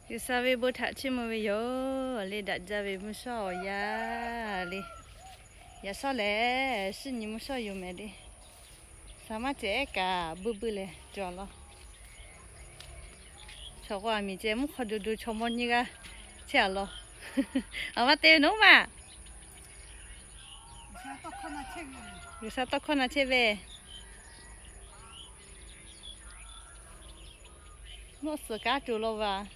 G'uiˬsha ve bon htaꞈ chiˇ mvuh ve yoˬ le. Daꞈ jaˇ ve mvuhˇ shawˉ awˬ yanˇ le. Yaꞈ shawˉ lehˬ, shinˉ nyi mvuhˇ shawˉ yoˬ mehˍ le. Saˍ maˇ cehˬ ehˉ kaꞈ buiˇ buiˇ leh cawˬ law. Chaw k'o aˬ miˍ ceh mvuhˇ hk'aw do do chaw mawˇ nyiˇ g'aˇ chehˇ a law. Aˬ ma te ve naˉ maˬ. G'uiˬsha tawˇ hkawˇ na chehˇ ve. Nawˇ suhˍ kanˉ cawˬ law vaˬ.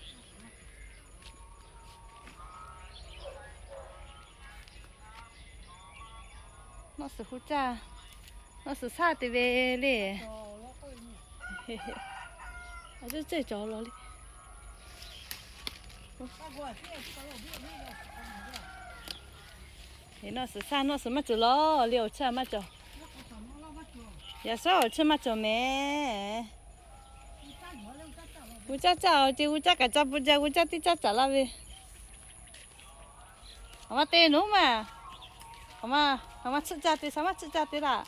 Nawˇ suhˍ hu caˇ, nawˇ suhˍ shaˉ te ve le. Aˬ, ceuˬ cawˬ law le. Nawˇ suhˍ shaˉ, nawˇ suhˍ maˇ cawˬ law le. Awˬ cheuˇ maˇ cawˬ. Yaꞈ shawˉ awˬ cheuˇ maˇ cawˬ mehˍ. G'uˇ caˇ caˇ awˬ ceuˬ g'uˇ caˇ kaꞈ ca bvuhꞈ jaˇ, g'uˇ caˇ teˇ caˇ caꞈ laˇ ve. Aˬ ma te naˉ maˬ. Aˬ ma, aˬ ma tsuhˆ caˇ te, saˍ maˇ tsuhˆ caˇ te laˇ.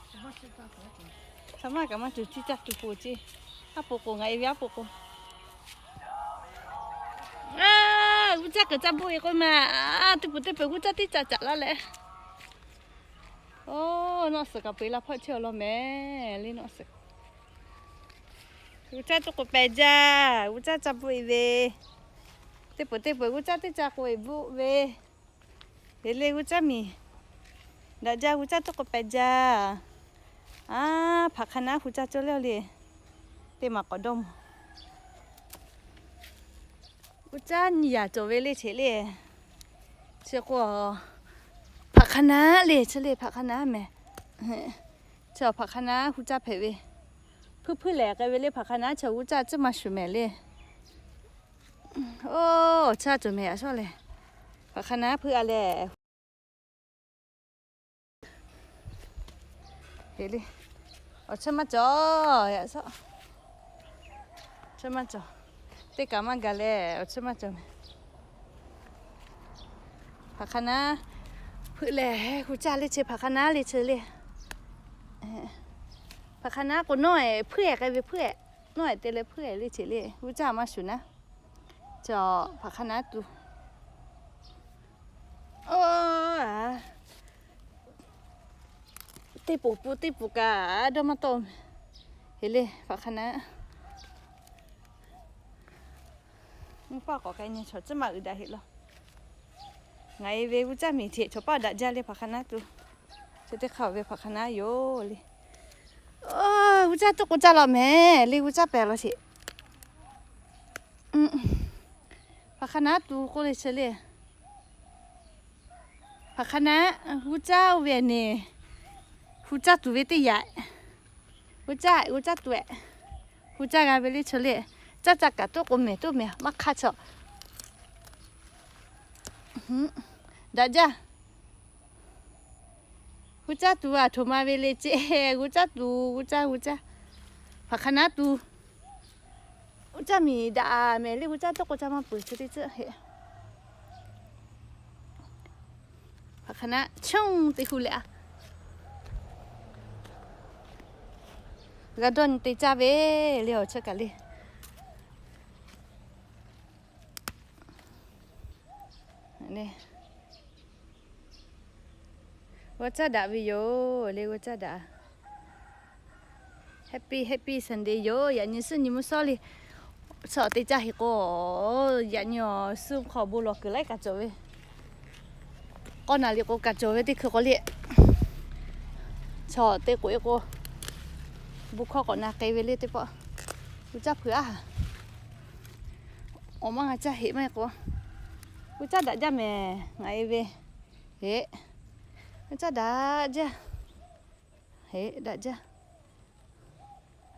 Saˍ maˇ kaꞈ maˇ cawˬ, tiˇ caˇ tuˬ po ce. Aˉ po k'o ngaˬ e ve aˉ po k'o. G'uˇ caˇ kaꞈ ca bvuhꞈ e k'oˆ maˬ. Teˇ peuˬ teˇ peuˬ g'uˇ caˇ teˇ caˇ caꞈ laˇ leh. Oˬ, nawˇ suhˍ kaꞈ peu eˬ la hpawˇ chehˇ awˬ lawn mehˍ le nawˇ suhˍ. G'uˇ caˇ tuˬ k'oˆ pehˍ jaˇ, g'uˇ caˇ ca bvuhꞈ e ve. Teˇ peuˬ teˇ peuˬ g'uˇ caˇ teˇ caˇ k'oˆ e bvuhꞈ ve. Eˬ le g'uˇ caˇ miˬ. Daꞈ jaˇ g'uˇ caˇ tuˬ k'oˆ pehˍ jaˇ. Aˉ, hpaꞈ hk'a naˉ hu caˇ cawˇ leh le. Teˇ maˬ k'awꞈ dawˇ mvuh. G'uˇ caˇ nyi yaꞈ cawˬ ve le cheꞈ le. Chi k'o, hpaꞈ hk'a naˉ le chi le hpaꞈ hk'a naˉ mehˍ. Chi hpaꞈ hk'a naˉ hu caˇ hpehꞈ ve. Hpuiˇ hpuiˇ lehˬ k'ai ve le hpaꞈ hk'a naˉ chi g'uˇ caˇ tcuhˉ maˇ shuˍ mehˍ le. Oˬ, awˬ cheuˇ a cawˬ mehˍ yaꞈ shawˉ lehˬ. Hpaꞈ hk'a naˉ hpuiˇ a lehˬ. Eˬ le. Awˬ cheuˇ maˇ cawˬ yaꞈ shawˉ. Cheuˇ maˇ cawˬ. Teˇ kaꞈ maˇ gaˬ leh awˬ cheuˇ maˇ cawˬ mehˍ. Hpaꞈ hk'a naˉ hpuiˇ lehˬ hu caˇ le chi hpaꞈ hk'a naˉ le chi le. Hpaꞈ hk'a naˉ k'o nawˇ ehˍ hpuiˇ ehˍ k'ai ve hpuiˇ ehˍ. Nawˇ ehˍ te leh hpuiˇ ehˍ le cheꞈ le g'uˇ caˇ maˇ shuˍ naˉ. Chi hpaꞈ hk'a naˉ tuˬ. Oˬ, teˇ poˬ pun teˇ poˬ kaꞈ dawˇ maˇ tawˆ. Heˍ le hpaꞈ hk'a naˉ. Mvuhˇ paˆ k'awꞈ k'ai nyi chaw tcuhˉ maˇ uiˍ daꞈ heˆ law. Ngaˬ e ve g'uˇ caˇ miˬ hteꞈ chaw paˆ daꞈ jaˇ le hpaꞈ hk'a naˉ tuˬ. Chi teˇ hk'aˇ ve hpaꞈ hk'a naˉ yoˬ le. G'uˇ caˇ tuˬ k'oˆ caˇ law mehˍ le g'uˇ caˇ pehˍ law sheˍ. Hpaꞈ hk'a naˉ tuˬ k'oˆ le chi le. Hpaꞈ hk'a naˉ g'uˇ caˇ oˇ ve neˬ, hu caˇ tuˬ ve teˇ yaꞈ. G'uˇ caˇ, g'uˇ caˇ tuˬ ehˍ. Hu caˇ g'a ve le chi le. Caˇ caˇ kaꞈ toˆ k'o mehˍ toˆ mehˍ maˇ hk'aˇ chaw. Daꞈ jaˇ. G'uˇ caˇ tuˬ aˬ htoꞈ ma ve le ce. G'uˇ caˇ tuˬ, g'uˇ caˇ, g'uˇ caˇ. Hpaꞈ hk'a naˉ tuˬ. G'uˇ caˇ miˬ daꞈ mehˍ le g'uˇ caˇ toˆ k'o caˇ maˇ peuˬ chi teˇ tcuhˆ heˆ. Hpaꞈ hk'a naˉ chunˇ te hu leh a. G'a dawˇ nyi te caˇ ve le awˬ cheuˇ kaꞈ le. G'uˇ caˇ daꞈ ve yoˬ le g'uˇ caˇ daꞈ. Happy, happy Sunday yoˬ. Yaꞈ nyi suhˆ nyi mvuhˇ shawˉ le. Chaw te caˇ heˆ k'o, yaꞈ nyi awˬ suhˆ hk'aw bon lawˬ kuiˬ laiˉ kaꞈ cawˬ ve. K'awˇ naˍ riˍ k'o kaꞈ cawˬ ve teˇ hkui k'awꞈ le. Chaw te k'oꞈ e k'o, bon hkawˇ k'awꞈ na k'ai ve le teˇ pawˆ. G'uˇ caˇ hpeuꞈ aˉ. Awˬ maˇ g'a caˇ heˆ maˇ heˆ k'o, g'uˇ caˇ daꞈ jaˇ mehˍ ngaˬ e ve. Heˆ, g'uˇ caˇ daꞈ jaˇ. Heˆ, daꞈ jaˇ.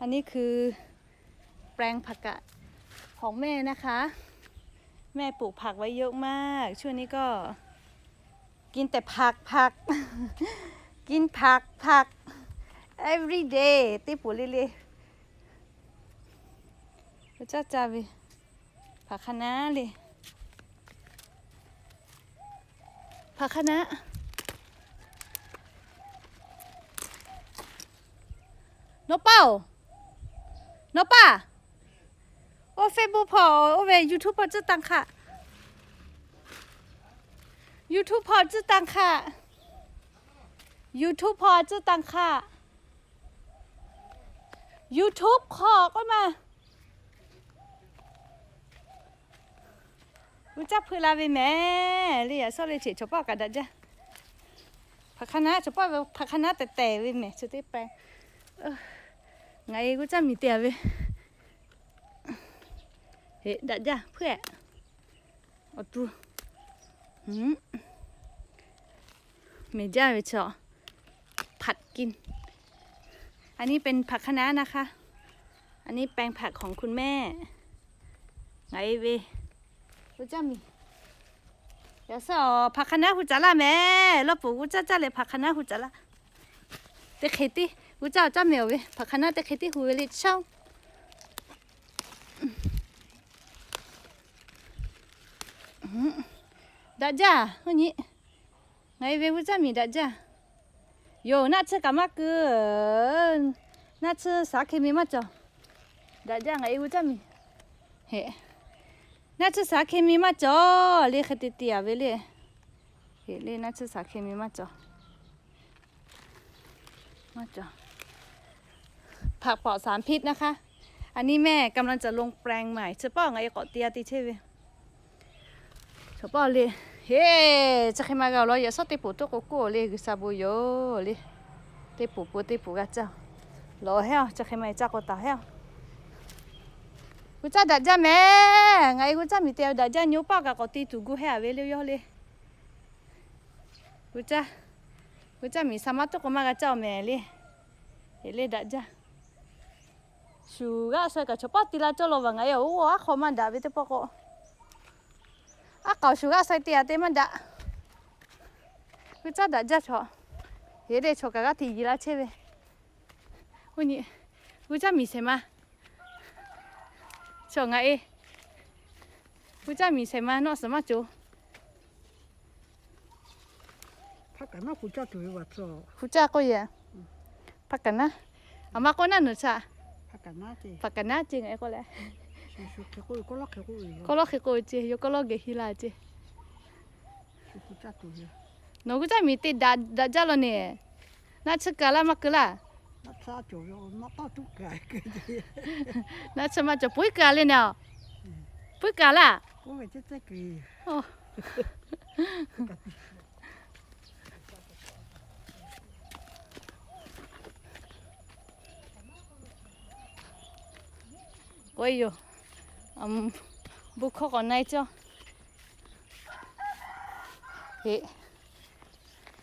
อันนี้คือ แปลงผักกาดของแม่นะคะ แม่ปลูกผักไว้เยอะมาก ช่วงนี้ก็ กินแต่ผัก ผัก กินผัก ผัก every day เต็มไปหมดเลยเลย จ้าจ้าเว้ย ผักคะน้าเลย ผักคะน้า น้องเป้า น้องป้า โอ้ Facebook พอ โอ้ เว YouTube hpawˇ tcuhˉ tanˇ hk'aˆ. YouTube hpawˇ tcuhˉ tanˇ hk'aˆ. YouTube hpawˇ tcuhˉ tanˇ hk'aˆ. YouTube hk'aw k'oˆ ma. G'uˇ caˇ hpeuꞈ la ve mehˍ le, yaꞈ shawˉ le cheꞈ chaw pawˆ kaꞈ daꞈ jaˇ. Hpaˍ hk'a naˉ, chaw pawˆ ve hpaˍ hk'a naˉ tehˬ tehˬ ve mehˍ chi teˇ pehˍ. Ngaˬ e g'uˇ caˇ miˬ te a ve, heꞈ daꞈ jaˇ hpeuꞈ. Awˬ tu mehˍ jaˇ ve chaw ผัดกิน. อันนี้เป็นผักคะน้านะคะ อันนี้แปลงผักของคุณแม่ Ngaˬ e ve g'uˇ caˇ miˬ. Yaꞈ shawˉ hpaˍ hk'a naˉ hu caˍ laˇ mehˍ. Lawˇ pfuhˍ g'uˇ caˇ caˇ leh hpaˍ hk'a naˉ hu caˍ laˇ. Teˇ hk'e tiˉ g'uˇ caˇ caˇ mehˍ awˬ ve hpaˍ hk'a naˉ teˇ hk'e tiˉ hu ve le chaw. Daꞈ jaˇ, hui nyi. Ngaˬ e ve g'uˇ caˇ miˬ daꞈ jaˇ. Yoˬ, naˆ tsuhˇ kaꞈ maˇ keu. Naˆ tsuhˇ สารเคมี maˇ cawˬ. Daꞈ jaˇ ngaˬ e g'uˇ caˇ miˬ. Naˆ tsuhˇ สารเคมี maˇ cawˬ le, hk'e te te a ve le. Heꞈ le, naˆ tsuhˇ สารเคมี maˇ cawˬ. Maˇ cawˬ. ผักปลอดสารพิษนะคะ อันนี้แม่กำลังจะลงแปลงใหม่ chi pawˆ ngaˬ e k'awꞈ te a te chehˇ ve. Chaw pawˆ le, heˆ, chi hk'e ma g'a law, yaꞈ shawˉ teˇ poˍ toˆ k'o k'oˆ le, G'uiˬsha bon yoˬ le. Teˇ poˍ pon teˇ poˍ g'a caˇ. Lawˬ hehˉ a, chi hk'e ma e caˇ k'o taˍ hehˉ a. G'uˇ caˇ daꞈ jaˇ mehˍ. Ngaˬ e g'uˇ caˇ miˬ te daꞈ jaˇ, nyi oˇ paˆ kaꞈ k'awꞈ te tuˬ gu hehˉ a ve le yawˇ le. G'uˇ caˇ, g'uˇ caˇ miˬ sha maˇ toˆ k'o maˇ g'a caˇ a mehˍ le. Heꞈ le daꞈ jaˇ. Shuˍ g'aˆ sha kaꞈ chaw pawˆ te la cawˇ law vaˬ ngaˬ e oˇ aˉ hk'aw maˇ daꞈ ve teˇ pawˆ k'o. Aˉ k'aoˍ shuˍ g'aˆ sha te a te maˇ daꞈ. G'uˇ caˇ daꞈ jaˇ chaw. Heꞈ le chaw kaꞈ g'aˇ hteꞈ yiˍ la chehˇ ve. Oˇ nyi, g'uˇ caˇ miˬ shehˍ ma. Chaw ngaˬ e, g'uˇ caˇ miˬ shehˍ ma nawˆ suhˍ maˇ cawˬ. Hpu caˇ k'oˆ yehˬ. Hpaˍ kaˍ naˉ. Aˬ ma k'oˆ naˉ nawˬ chaꞈ. Hpaˍ kaˍ naˉ ce ngaˬ e k'oˆ leh, kawˇ lawˇ hk'e k'oˆ ve ce, yawˇ kawˇ lawˇ geh heˆ la ce. Nawˬ g'uˇ caˇ miˬ te daꞈ jaˇ law neˬ. Naˆ tsuhˇ kaˬ laˇ maˇ keu laˇ. Naˆ tsuhˇ maˇ cawˬ, puiˉ kaˬ le neˬ. Puiˉ kaˬ laˇ. K'oˆ e yoˬ. Bon hkawˇ k'awꞈ na e cawˇ. Heꞈ,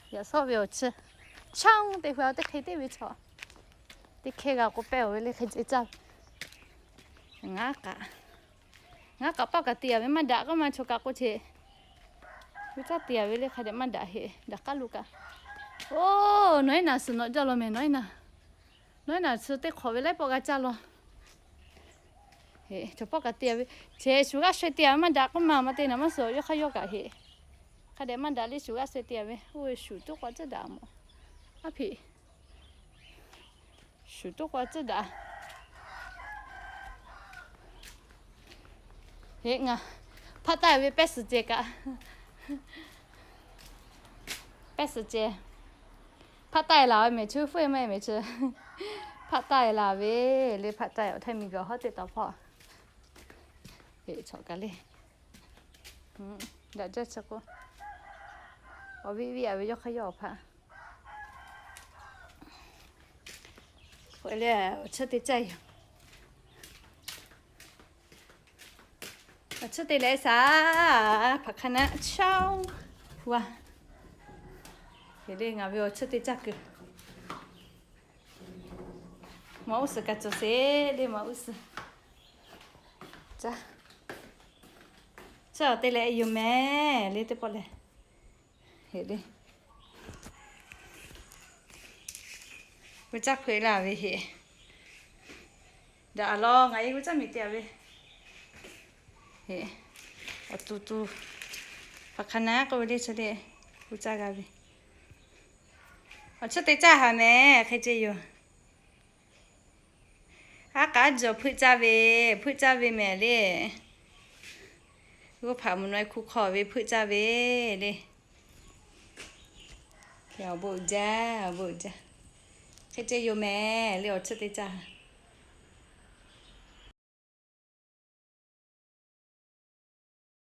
yaꞈ shawˉ ve awˬ chi chaˇ teˇ hui a teˇ hk'e teˇ ve chaw. Teˇ hkeh g'a k'oˆ pehˇ oˬ ve le hk'e ce caˇ. Ngaˬ kaꞈ, ngaˬ kaꞈ pawˆ kaꞈ te a ve maˇ daꞈ k'oˆ ma chaw kaꞈ k'oˆ ce. G'uˇ caˇ te a ve le hk'a dehꞈ maˇ daꞈ heꞈ, daꞈ k'aˉ lo kaꞈ. Oˇ, nawˬ eˉ naˬ suhˍ nawꞈ jaˇ law mehˍ, nawˬ eˉ naˬ. Nawˬ eˉ naˬ suhˍ teˇ hk'awꞈ ve laiˉ pawˆ g'a caˇ law. Chaw pawˆ kaꞈ te a ve, chehˇ shuˍ g'aˆ shaweh te a ve maˇ daꞈ k'oˆ ma, maˇ te naˬ maˇ suhˍ yawˇ hk'aˇ yawˇ kaꞈ heꞈ. Hk'a dehꞈ maˇ daꞈ le shuˍ g'aˆ shaweh te a ve, oˇ ve shuˍ toˆ k'awꞈ tcuhˉ daꞈ mawˬ. Aˉ hpeꞈ, shuˍ toˆ k'awꞈ tcuhˉ daꞈ. Heꞈ ngaˬ hpaˆ taˆ ve pehˇ suhˍ ceh kaꞈ, pehˇ suhˍ ceh. Hpaˆ taˆ e laˬ ve mehˍ chi, fuˉ e maˇ e mehˍ chi. Hpaˆ taˆ e laˬ ve le, hpaˆ taˆ e awˬ htaˇ miˬ gaˬ hawˉ teˇ taw hpawˇ. Heꞈ chaw kaˬ le. Daꞈ jaˇ chi k'o, awˬ viˉ viˉ a ve yawˇ hk'aˇ yawˇ awˬ hpaˆ. K'oˆ le, awˬ chawˇ te caˇ yoˬ. Awˬ chawˇ te leh shaˍ, hpaˍ hk'a naˉ chaˇ hu a. Heꞈ le ngaˬ ve awˬ chawˇ te caˇ kuiˬ. Maˇ uˉ suhˍ kaꞈ cawˬ sheˍ le, maˇ uˉ suhˍ. Caˇ, chaˇ te leh yoˬ mehˍ le teˇ pawˆ lehˬ. Heꞈ le. G'uˇ caˇ hpeuꞈ laˇ ve heꞈ. Daꞈ a law, ngaˬ e g'uˇ caˇ miˬ te a ve. Heꞈ, awˬ tu tu, hpaˍ hk'a naˉ k'oˆ ve le chaw le, g'uˇ caˇ g'a ve. Awˬ chawˇ te caˇ haˍ mehˍ hk'e ce yoˬ. Aˉ k'aˉ jawˬ hpeuꞈ caˇ ve, hpeuꞈ caˇ ve mehˍ le. G'uˇ hpaꞈ mvuhˇ naw e hkuˇ hk'aw ve hpeuˆ caˇ ve le. Awˬ bon uiˍ jaˇ, awˬ bon uiˍ jaˇ. Hk'e ceh yoˬ mehˍ le, awˬ tsuhˇ teˇ caˇ.